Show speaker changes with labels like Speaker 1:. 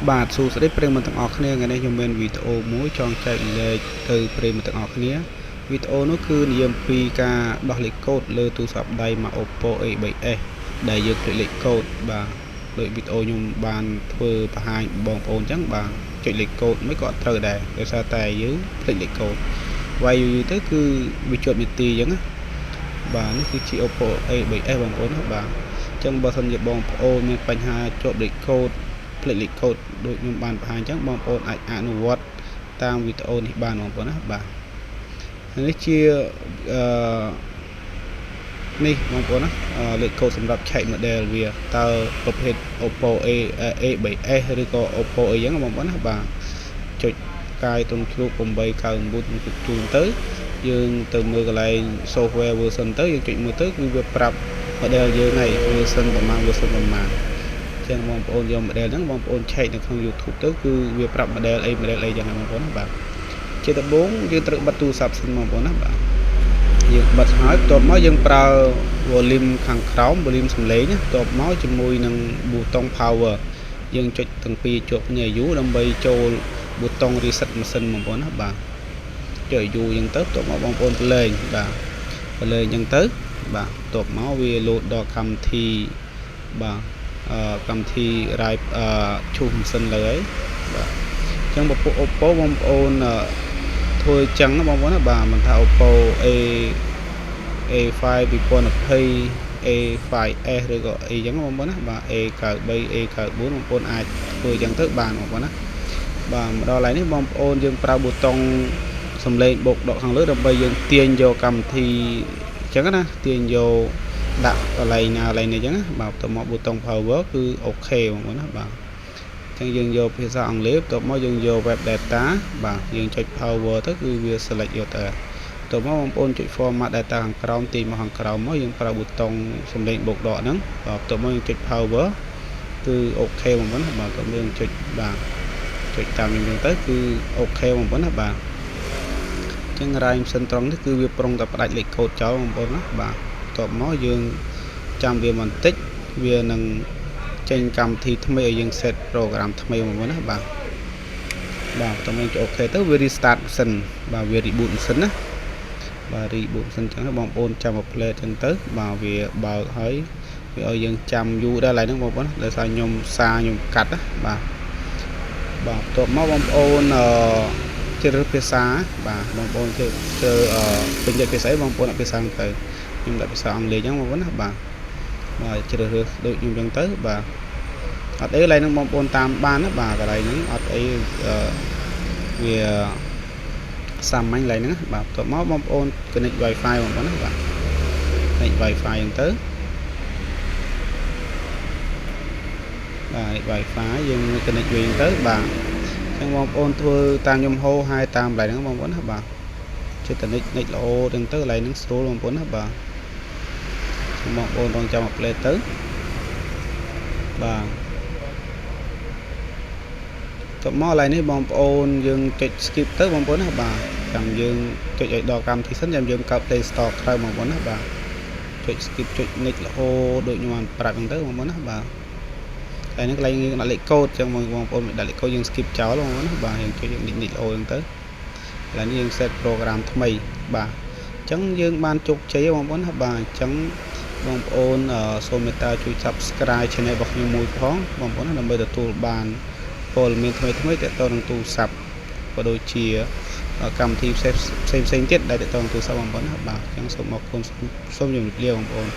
Speaker 1: បាទសួស្តីប្រិយមិត្តទាំងអស់គ្នា។ថ្ងៃនេះខ្ញុំមានវីដេអូមួយចង់ចែករំលែកទៅប្រិយមិត្តទាំងអស់គ្នា។វីដេអូនោះគឺនិយាយអំពីការដោះលេខកូដលើទូរស័ព្ទដៃមក Oppo A3s ដែលយើងភ្លេចលេខកូដបាទដោយវីដេអូខ្ញុំបានធ្វើបង្ហាញបងប្អូនអញ្ចឹងបាទចុចលេខកូដមួយក៏អត់ត្រូវដែរដោយសារតែយើងភ្លេចលេខកូដវាយយូរទៅគឺវាជាប់នីតិអញ្ចឹងណាបាទនេះគឺជា Oppo A3s បងប្អូនណាបាទអញ្ចឹងបើសិនជាបងប្អូនមានបញ្ហាជាប់លេខកូដភ្លេចលេខកូដដូចខ្ញុំបានបង្ហាញអញ្ចឹងបងប្អូនអាចអនុវត្តតាមវីដេអូនេះបានបងប្អូនណាបាទនេះជាអឺនេះបងប្អូនណាលេខកូដសម្រាប់ឆែក model វាតើប្រភេទ Oppo A3s ឬក៏ Oppo អីចឹងបងប្អូនណាបាទចុចកាយត្រង់ជ្រូក899ជូនទៅយើងទៅមើលកន្លែង software version ទៅយើងចុចមើលទៅគឺវាប្រាប់ model យើងហើយ version ប្រហែល version ប្រហែលចឹងបងប្អូនយក model ហ្នឹងបងប្អូនឆែកនៅក្នុង YouTube ទៅគឺវាប្រាប់ model អី model អីចឹងបងប្អូនណាបាទជាដំបូងយើងត្រូវបិទទូរស័ព្ទសិនបងប្អូនណាបាទយើងបិទហើយបន្ទាប់មកយើងប្រើ volume ខាងក្រោម volume សំឡេងបន្ទាប់មកជាមួយនឹងប៊ូតុង power យើងចុចទាំងពីរជាប់គ្នាយូរដើម្បីចូលប៊ូតុង reset ម៉ាស៊ីនបងប្អូនណាបាទចុចយូរអញ្ចឹងទៅបន្ទាប់មកបងប្អូនប្រឡែងបាទប្រឡែងអញ្ចឹងទៅបាទបន្ទាប់មកវាលោតដល់កម្មវិធីបាទកម្មវិធីរាយអឺឈូសម៉ាស៊ីនលើហើយបាទអញ្ចឹងពពួក Oppo បងប្អូនធ្វើអញ្ចឹងបងប្អូនណាបាទមិនថា Oppo A5 2020 A5s ឬក៏អីចឹងបងប្អូនណាបាទ A93 A94 បងប្អូនអាចធ្វើអញ្ចឹងទៅបានបងប្អូនណាបាទមកដល់កន្លែងនេះបងប្អូនយើងប្រើប៊ូតុងសំឡេងបូកដកខាងលើដើម្បីយើងទាញយកកម្មវិធីអញ្ចឹងណាទាញយក ដាក់កន្លែងណាកន្លែងនេះអញ្ចឹងណាបាទបន្ទាប់មកប៊ូតុង power គឺ OK បងប្អូនណាបាទអញ្ចឹងយើងយកភាសាអង់គ្លេសបន្ទាប់មកយើងយក wipe data បាទយើងចុច power ទៅគឺវា select យកទៅបន្ទាប់មកបងប្អូនចុច format data ខាងក្រោមទាញមកខាងក្រោមមកយើងប្រើប៊ូតុងសំឡេងបូកដកហ្នឹងបាទបន្ទាប់មកយើងចុច power គឺ OK បងប្អូនណាបាទបន្ទាប់មកយើងចុចបាទចុចតាមនេះអញ្ចឹងទៅគឺ OK បងប្អូនណាបាទអញ្ចឹងរ៉ាយម៉ាស៊ីនត្រង់នេះគឺវាប្រុងតែផ្ដាច់លេខកូដចោលបងប្អូនណាបាទបន្ទាប់មកយើងចាំវាបន្តិចវានឹងចេញកម្មវិធីថ្មីឲ្យយើង set program ថ្មីបងប្អូនណាបាទបាទបន្ទាប់មកចុច OK ទៅវា restart ម៉ាស៊ីនបាទវា reboot ម៉ាស៊ីនណាបាទ reboot ម៉ាស៊ីនអញ្ចឹងបងប្អូនចាំមួយ play អញ្ចឹងទៅបាទវាបើកហើយវាឲ្យយើងចាំយូរដែរឡើយហ្នឹងបងប្អូនដោយសារខ្ញុំសាខ្ញុំកាត់ណាបាទបាទបន្ទាប់មកបងប្អូនអឺជ្រើសរើសភាសាបាទបងប្អូនធ្វើធ្វើអឺពេញចិត្តភាសាអីបងប្អូនដាក់ភាសាហ្នឹងទៅខ្ញុំដាក់ភាសាអង់គ្លេសអញ្ចឹងបងប្អូនណាបាទបាទជ្រើសរើសដូចខ្ញុំអញ្ចឹងទៅបាទអត់អីកន្លែងហ្នឹងបងប្អូនតាមបានណាបាទកន្លែងហ្នឹងអត់អីអឺវាសាមញ្ញកន្លែងហ្នឹងបាទបន្ទាប់មកបងប្អូន connect Wi-Fi បងប្អូនណាបាទ connect Wi-Fi អញ្ចឹងទៅបាទ Wi-Fi យើង connect វិញទៅបាទអញ្ចឹងបងប្អូនធ្វើតាមខ្ញុំហៅហើយតាមកន្លែងហ្នឹងបងប្អូនណាបាទចិត្តតែនិចនិចល្អចឹងទៅកន្លែងហ្នឹងស្រួលបងប្អូនណាបាទបងប្អូនរងចាំមួយ play ទៅបាទតមកកន្លែងនេះបងប្អូនយើងចុច skip ទៅបងប្អូនណាបាទចាំយើងចុចឲ្យដល់កម្មវិធីសិនចាំយើងកើត Play Store ក្រោយបងប្អូនណាបាទចុច skip ចុច next រហូតដូចខ្ញុំបានប្រាប់ហ្នឹងទៅបងប្អូនណាបាទហើយហ្នឹងកន្លែងយើងដាក់លេខកូដចឹងបងប្អូនមិនដាក់លេខកូដយើង skip ចោលបងប្អូនណាបាទយើងចុចយើង next រហូតចឹងទៅកន្លែងនេះយើង set program ថ្មីបាទអញ្ចឹងយើងបានជោគជ័យបងប្អូនណាបាទអញ្ចឹងបងប្អូនសូមមេត្តាជួយ Subscribe Channel របស់ខ្ញុំមួយផងបងប្អូនដើម្បីទទួលបានព័ត៌មានថ្មីៗទាក់ទងនឹងទូរស័ព្ទក៏ដូចជាកម្មវិធីផ្សេងផ្សេងទៀតដែលទាក់ទងនឹងទូរស័ព្ទបងប្អូនណាបាទអញ្ចឹងសូមអរគុណសូមជម្រាបលាបងប្អូន។